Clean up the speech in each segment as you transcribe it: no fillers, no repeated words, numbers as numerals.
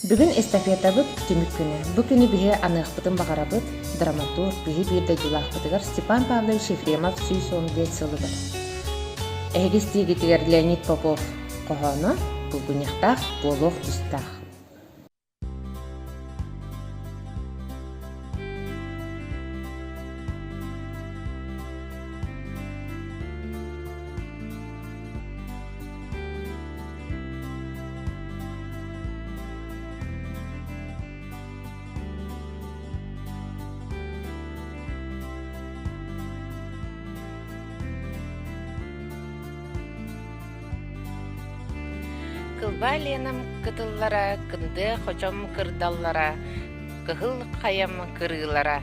Бүгүн эстафетабыт түмүк күнэ. Бу күнү биһи аныахпытын баҕарабыт драматург, биһи биир дойдулаахпытыгар Степан Павлович Ефремов 115 сылыгар. Эһиги истиигитигэр Леонид Попов хоһооно булгунньахтаах буолуох тустаах. Кылбаа Ленам кытыллара, Кындыа хочом кырдаллара, Кыһыл хайам кырыылара.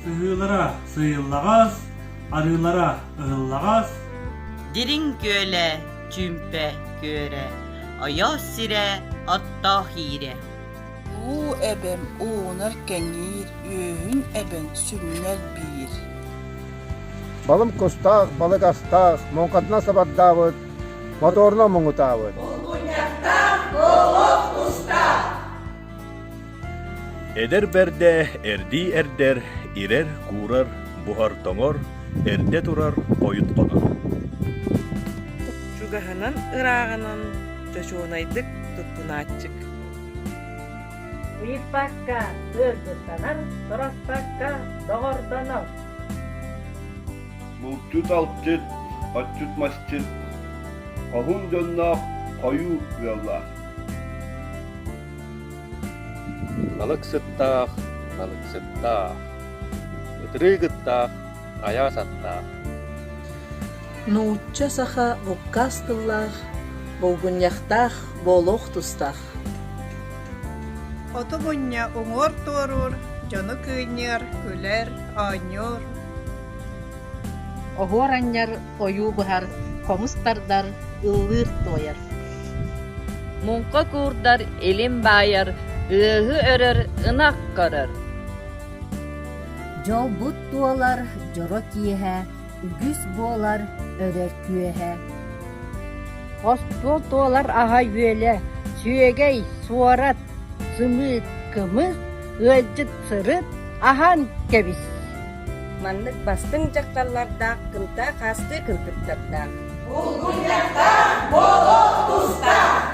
Сыһыылара сыыйыллаҕас, арыылара ыһыллаҕас. Дириҥ күөлэ, чүүмпэ күөрэ, ойоос сирэ, оттоох иирэ. Уу эбэм уунар кэҥиир, үөһүн эбэн сүнньэр биир. Балым кустаах, балык астаах, муҥхатынан сабардаабыт, моторунан муҥутаабыт. Булгунньахтаах буолуох тустаах. Эдэр бэрдэ эрдии эрдэр, ирэр-куурар, буһар-тоҥор, эрдэ турар, хойут хонор. Чугаһынан ырааҕынан чочуонайдык туттунааччык. Ыйыппакка ыалдьыттанар, сураспакка доҕордонор. Булчут-алчыт, отчут-масчыт, хоһуун дьонноох хойуу ыаллаах. Балык сыттаах, балыксыттаах, ытырыык ыттаах, айаас аттаах. Нуучча-саха буккаас тыллаах, булгунньахтаах буолуох тустаах. Оту мунньа уҥуор туоруур, дьону кыынньыар, күлэр, оонньуур. Оһуор анньар, ойуу быһар, хомус тардар, ыллыыр туойар. Муҥха куурдар, илим баайар, ыаһы өрөр, ынах көрөр. Дьолбут туолар дьоро киэһэ, үгүс буолар өрөр күөһэ. Остуол туолар аһа-үөлэ, сүөгэй, суорат, сымыыт, кымыс, ыалдьыт сырыт, аһаан кэбис. Маннык бастыҥ дьахталлардаах кынтаа хаастыы кыргыттардаах. Булгунньахтаах буолуох тустаах!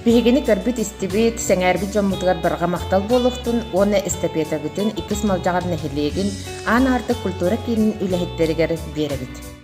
Биһигини көрбүт-истибит, сэҥээрбит дьоммутугар барҕа махтал буолуохтун уонна эстафетабытын иккис Малдьаҕар нэһилиэгин Аан Аартык культура киинин үлэһиттэригэр биэрэбит.